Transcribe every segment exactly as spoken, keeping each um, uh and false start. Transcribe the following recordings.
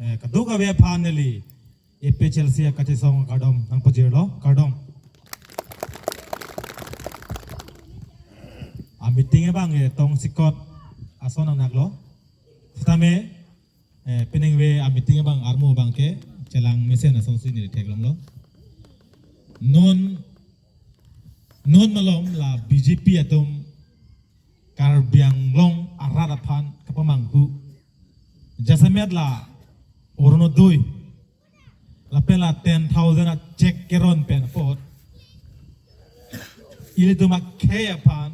Eh, kadokave aphan neli A P H L C akachesong kardom nangpajirlo, kardom. A meeting abang, eh, tongsekot ason nanglo. Sitame, eh, peningve a meeting abang armu abangke chelang mesen asonsi neli theklonglo. Non, non malom la B J P atum Karbi Anglong arat aphan kapamanghu. Jasemet la Orunodoi lapen la ten thousand a check keron pen apot, ilitum akhei aphan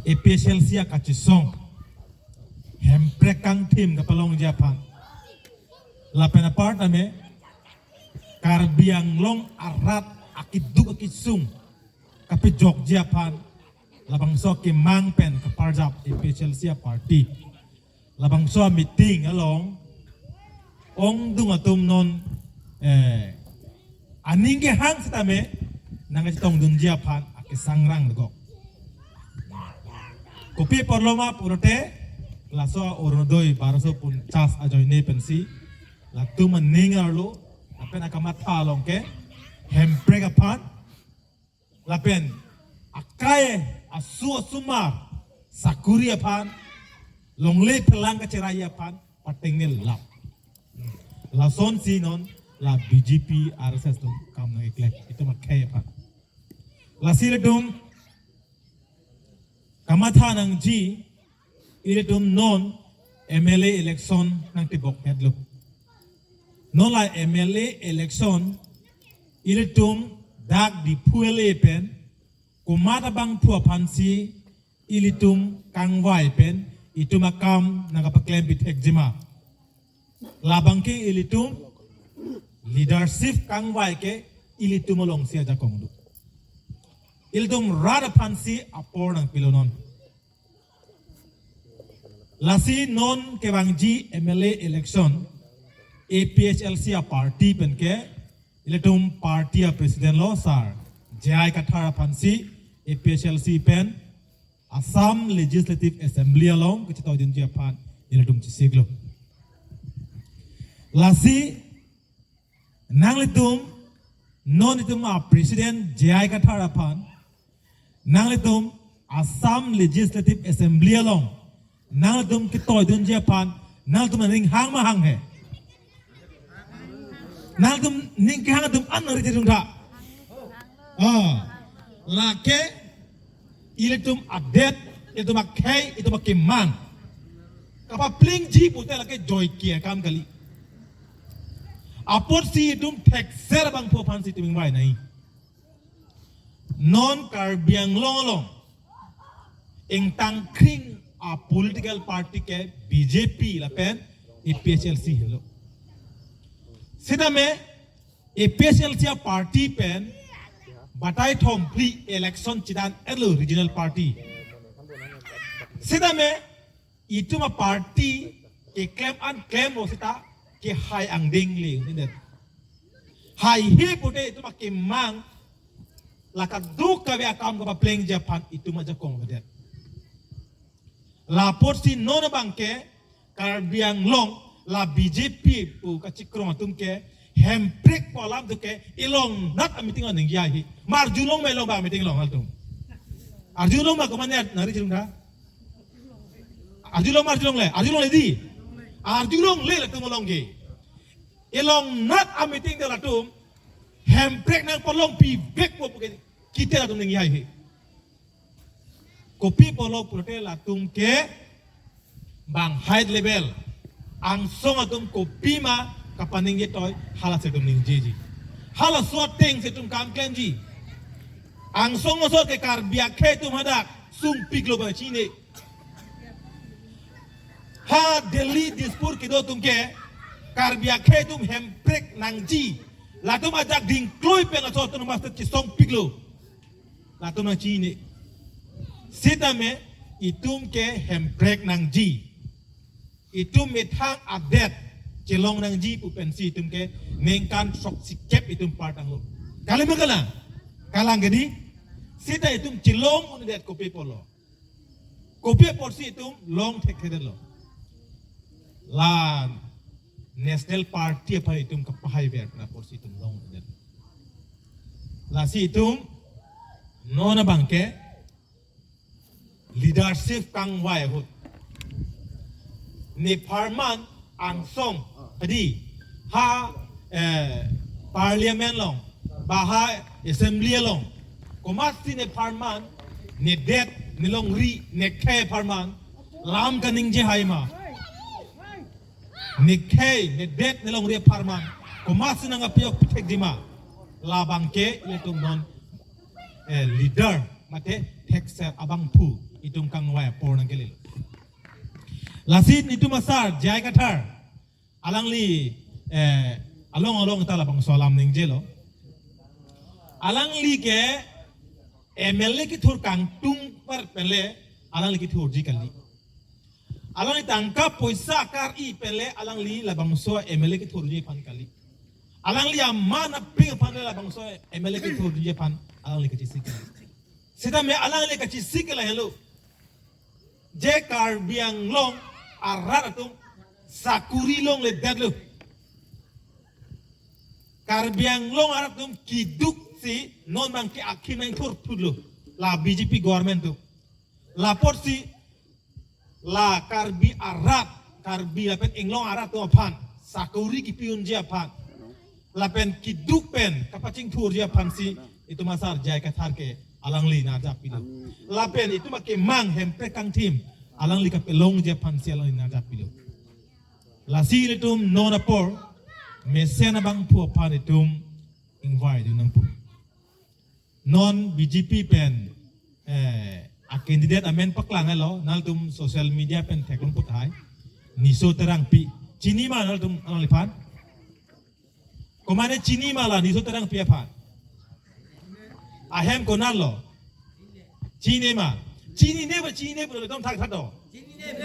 A P H L C akachesong Hemprek kangthim kapalongji aphan, lapen apar tame Karbi Anglong arat akeduk akesung kapejokji aphan, labangso akemang pen kaparjap A P H L C a party. Labangso a meeting along ongdung atum non, eh, aning kehang sitame nangchetongdunji aphan akesangrang dokok. Kopi apotlo ma pulote, laso Orunodoi baraso ponchas ajoine pensi latum aning arlo, lapen akamatha along ke Hemprek aphan, lapen akai asu asomar sakuri aphan, longle phelang kacherai aphan patengnelap. Lasonsi non la B J P R S S atum kam nangkeklem, itum akhei aphan. Lasi ilitum kamatha nangji, ilitum non M L A election nangtibok hetlo. Non la M L A election ilitum dak Diphu L A pen komat abangphu aphansi ilitum kangvai pen itum akam nangkapaklem pithekjima. Labangke ilitum leadership kangvai ke ilitum alongsi ajakong do. Ilitum rat aphansi apor nangpilonon. Lasi non kevangji M L A election A P H L C a party penke ilitum party a president lo sar J I Kathar aphansi A P H L C pen Assam Legislative Assembly along kachetoidunji aphan ilitum chesiklo. Lasi nanglitum non itum a president J I Kathar aphan, nanglitum Assam Legislative Assembly along nanglitum ketoidunji aphan nanglitum aning hang ma hanghe? Nanglitum ning kehang atum an nangri chedung tha. Ah, lake ilitum adet, ilitum akhei, ilitum akemang kapaplengji pute lake joike akam kali. Apotsi itum thekser abangphu aphansi itum ingvai nai. Non Karbi Anglong along ingtangkring a political party ke B J P lapen A P H L C helo. Sitame A P H L C a party pen batai thom phli election chedan-etlo regional party. Sitame itum a party keklem an klemlo sita kehai angdeng le un-edet. Haihe pute itum akemang la kadokave akam kapaplengji aphan itum ajakong avedet. Lapotsi non abangke Karbi Anglong la B J P pu kachikrong atum ke Hemprek pu alam atum ke ilongnat a meeting along ningje haihe. Ma arjulong ma ilong abang meeting along atum? Arjulong ma komatne nangri chedung tha? Arjulong ma arjulongle? Arjulongle dei. Arjulongle latum along ke. Ilongnat a meeting de latum Hemprek nangpalongpi vekpo puke kite latum ningje haihe. Kopi apotlo pulote latum ke bang high level angsong atum kopima kapaningje toi halaso atum ningjeji. Halaso atengsi itum kam klemji. Angsong asor ke Karbi akhei atum hadak sungpiklo bang chine. Ha Delhi Dispur kedo atum ke Karbi akhei atum Hemprek nangji. Latum ajak dingkloi pen laso autonomous state chesongpiklo. Latum nangchini. Sitame itum ke Hemprek nangji. Itum methang adet chelong nangji pu pensi itum ke ningkan throksikep itum partanglo. Kali ma kalang? Kalang ke dei. Sita itum chelong un-edet kopi apotlo? Kopi apotsi itum long thekthedetlo? la National Party aphan itum kapahai ver pen apotsi itum longledet. Lasi itum non abangke leadership kangvai ahut, nepharman angsong adi ha, eh, parliament along, ba ha assembly along, komatsi nepharman, nedet, nelongri, nekhei apharman lam kaningje hai ma? Nekhei, nedet, nelongri apharman komatsi nangkapajok pithekji ma? Labangke ilitum non, eh, leader mate thekser abangphu itum kangvai apor nangkele. Lasi itum asar J I Kathar, alangli, eh, along along ta labangso alam ningjelo. Alangli ke M L A kethur kangtung par penle alangli kethurji kali. Alangli tangka poisa kar-i penle alangli labangso M L A kethurji aphan kali. Alangli aman aping aphan le labangso M L A kethurji aphan alangli kachesik kali. Sitame alangli kachesik ke lahelo. Je Karbi Anglong arat atum sakuri longledetlo. Karbi Anglong arat atum keduksi non abangke akhim nangthurthurlo la B J P government atum. Lapotsi la Karbi arat, Karbi lapen Anglong arat atum aphan sakuri kipi-unji aphan, lapen keduk pen kapachingthurji aphansi itum asar J I Kathar ke alangli nerja pilo. Lapen itum akemang Hemprek kangthim alangli kapelongji aphansi alangli nerja pilo. Lasi ilitum non apor mesen abangphu aphan itum ingvaidun nangpo. Non B J P pen, eh, a candidate amen paklanglo, nangtum social media pen theklong puthai. Niso Terangpi. Chini ma nangtum alangliphan? Komane chini ma la Niso Terangpi aphan? Ahem konatlo? Chinine ma? Chinine ba chinine pulo itum thakthak do?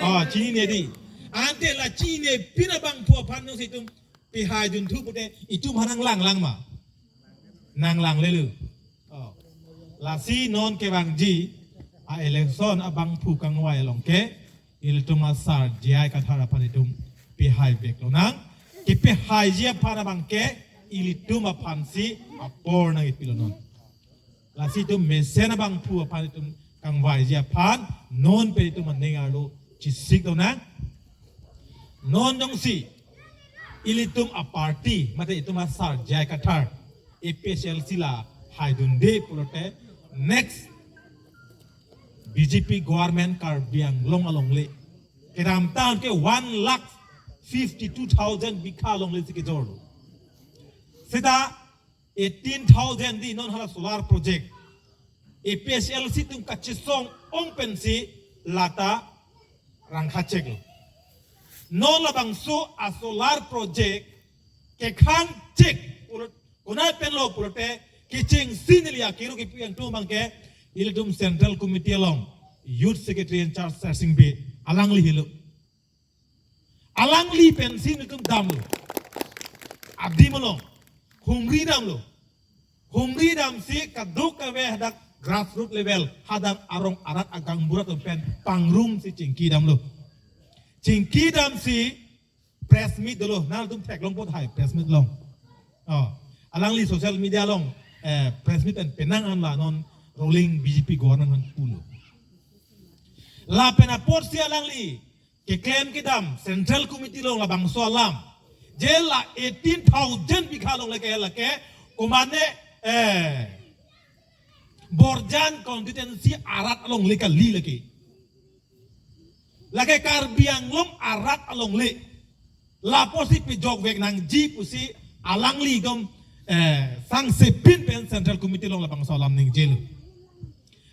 Oh, chinine di. Ante la chinine pin abangphu aphan nangsi itum pihaidunthu pute itum ha nanglanglang ma? Nanglanglelo. Oh. Lasi non kevangji a-election abangphu kangvai along ke ilitum asar J I Kathar aphan itum pihaivek lonang. Kepihaiji aphan abangke ilitum aphansi apor nangkipilo non. Lasi itum mesen abangphu aphan itum kangvaiji aphan non pen itum aning arlo chesik lonang. Non jongsi ilitum a-party mate itum asar J I Kathar A P H L C la haidunde pulote next B J P government Karbi Anglong alongle kedamtang ke one lakh fifty-two thousand bigha alongle si kejorlo. Seta eighteen thousand di non hala solar project A P H L C atum kachesong ong pensi lata rangkha cheklo. Non labangso a-solar project kekhang chek pulo, konat penlo pulote kechengsi neli akiru kipi angtung abangke ilitum Central Committee along Youth Secretary in charge Sar Singbe alangli helo. Alangli pensi nelitum damlo. Adim along humri damlo. Humri damsi kadokave hadak grassroot level, hadak arong arat agangbura atum pen pangrumsi chingki damlo. Chingki damsi press meet dolo, nangtum theklong puthai press meet along. Oh, alangli social media along, eh, press meet pen penang an la non ruling B J P government aphan pulo. Lapen apotsi alangli keklem kedam Central Committee along labangso alam. Je la eighteen thousand bigha alongle ke lake komane, eh, Borjan constituency arat alongle kali lake. Lake Karbi Anglong arat alongle. Lapotsi pejokvek nangji pusi alangli dom, eh, sangsepin pen Central Committee along labangso alam ningjelo.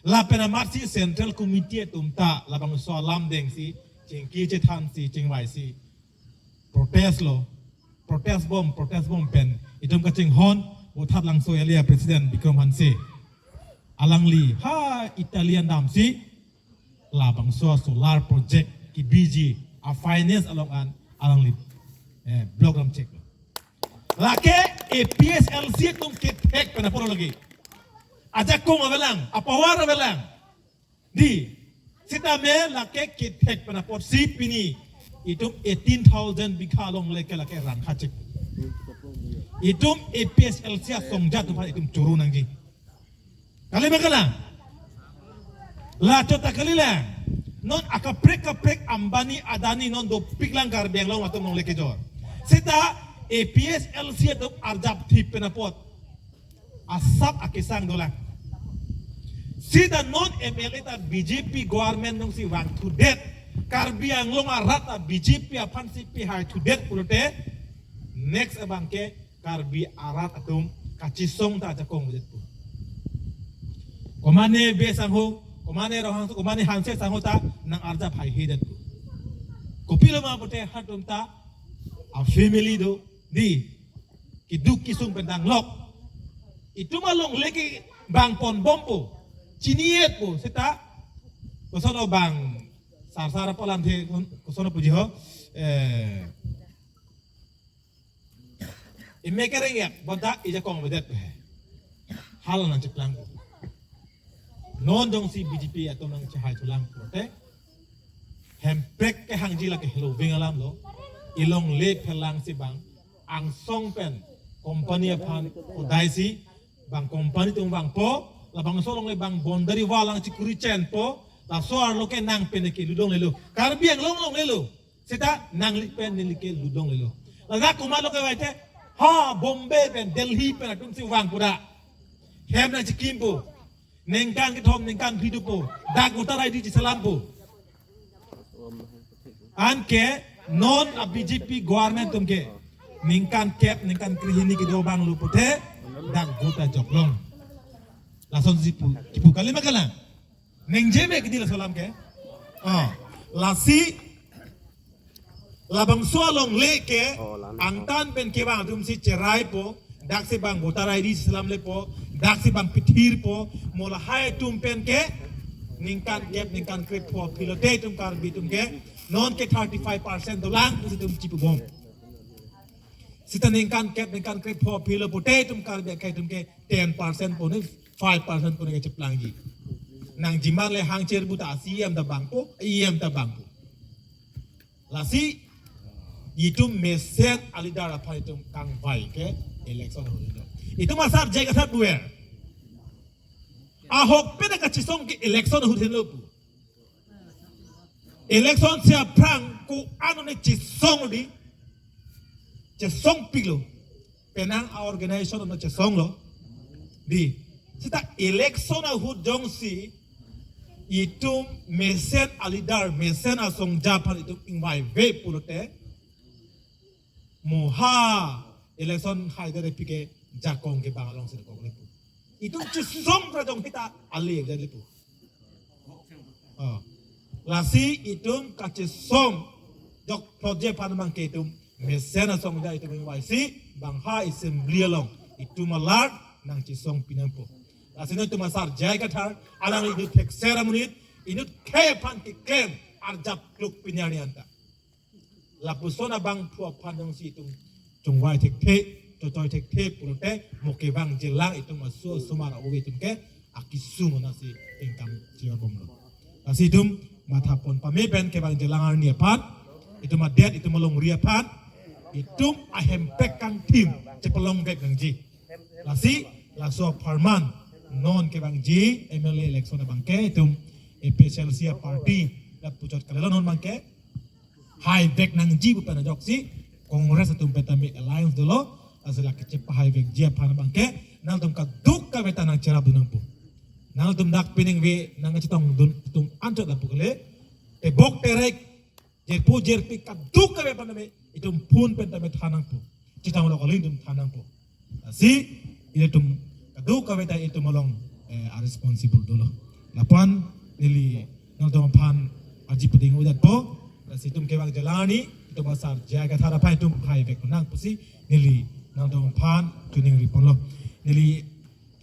Lapen amatsi Central Committee atum ta labangso alam dengsi chingki chethansi chingvaisi protest lo. Protest bom, protest bom pen itum kachinghon Vothatlangso area President Bikram Hanse. Alangli ha Italian damsi labangso solar project kebiji a-finance along an alangli, eh, block dam chek. Lake A P H L C atum kethek pen apor lagi. Ajakong avelang, apower avelang. Di, sitame lake kethek pen apotsi pini Itum eighteen thousand bigha longle ke lake rang kachek. Itum A P H L C asongja atum aphan itum choro nangji. Kali ma kalang? La chot ta kalilang. Non akaprek kaprek Ambani Adani non dopiklang Karbi Anglong atum longle kejor. Seta A P H L C atum arjap thip pen apot asap akesang dolang. Seta non M L A ta B J P government jongsi vangthudet, Karbi Anglong arat ta B J P aphansi pihaithudet pulote, next abang ke Karbi arat atum kachesong ta ajakong avedetpo. Komane Bey sangho, komane Ronghangso, komane Hanse sangho ta nang-arjap haihedetpo. Kopilo ma pulote halatum ta a family do, dei, keduk kesung pen danglok. Itum alongle ke bang ponbompo, chini-etpo, seta koson-o bang sarsar apalam the, koson-o puji ho, eh, ime kereng ya, bonta ijakong avedet he. Hala nangcheplangpo. Non jongsi B J P atum nangchehaithulang pulote, Hemprek kehangji lake heloving alam lo. Ilongle phelangsi bang angsong pen company aphan odaisi bang company atum vangpo, labangso alongle bang boundary wall nangchekuri chenpo, laso arlo ke nang pen ke ludong lelo. Karbi Anglong longle lo. Seta nangli pen neli ke ludong lelo. Ladak komatlo kevang te, ha, Bombay pen, Delhi pen atumsi vang pura. Hem nangchekimpo. Ningkan kethom, ningkan phli dopo. Dak voter I D cheselampo. Anke non a B J P government atum ke ningkan kep, ningkan krehini kedo abang lo pulote dak vote ajoklong. Lasonsi pu, kipu kali ma kalang? Ningje me kedi laso alam ke. Ah, lasi labangso alongle ke, oh, lan angtan pen kevang atumsi cheraipo, daksi bang voter I D selam lepo, daksi bang pithirpo, mo lahai atum pen ke ningkan kep, ningkan krepho pulote itum Karbi atum ke non ke thirty-five percent dolang pusi itum chipubom. Seta ningkan kep, ningkan krepho pulo pulote itum Karbi akai atum ke ten percent pu ne, five percent pu ne kacheplangji. Nangjiman le hangcher buta C E M ta bangpo, E M ta bangpo. Lasi itum mesen a-leader aphan itum kangvai ke election ahut henlo. Itum asar J I Kathar duer. Ahok pen kachesong ke election ahut henlo pu. Election si aphrang ko-an ne chesong dei. Chesongpiklo. Penang a-organization no chesonglo. Dei. Seta election ahut jongsi itum mesen a-leader, mesen asongja aphan itum ingvaive pulote, mo ha election haidet aphi ke jakong ke bang alongsi kong lepo. Itum chesong pra jong hita ale lepo. Oh. Lasi itum kachesong jok project aphan abang ke itum mesen asongja itum ingvaisi bang ha assembly along itum alert nangchesongpi nangpo. Lasi non itum asar J I Kathar, alangli inut thekser amonit, inut khei aphan keklem arjap kluk pini arni anta. Lapuson abangphu aphan jongsi itum chongvai thekthe, chochoi thekthe pulote mo kevangjilang itum aso asomar ove atum ke akesung anatsi ingkam chior bomlo. Lasi itum mathapon pame pen kevangjilang arni aphan, itum adet, itum alongri aphan, itum a-Hemprek kangthim chepalongvek nangji. Lasi laso apharman non kevangji M L A election abang ke itum A P H L C a-party lapuchot kalilo, non abang ke haivek nangji pu pen ajoksi Congress atum pen tame alliance dolo, lasi lake chepahaivekji aphan abang ke nangtum kadokave ta nangcherapdun nangpo. Nangtum dak peningve nangchetongdun atum anchot lapu kali. Tebok terek, jirpo jirpi kadokave aphan tame itum phone pen tame than nangpo. Chetong lo kali itum than nangpo. Lasi ilitum kadokave ta itum along, eh, a-responsible dolo. Lapu-an neli nangtum aphan aji peding udat po. Lasi itum kevangjilang arni itum asar J I Kathar aphan itum haivek nang pusi neli nangtum aphan chiningri ponlo. Neli,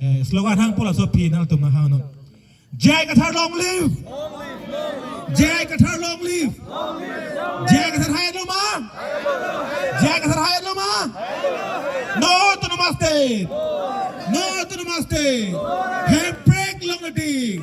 eh, slogan hangpo, laso aphi nangtum nanghangnon. J I Kathar long live! J I Kathar long live! J I Kathar hai lo ma? J I Kathar hai lo ma? No Autonomous State! No Autonomous State! Hemprek long live!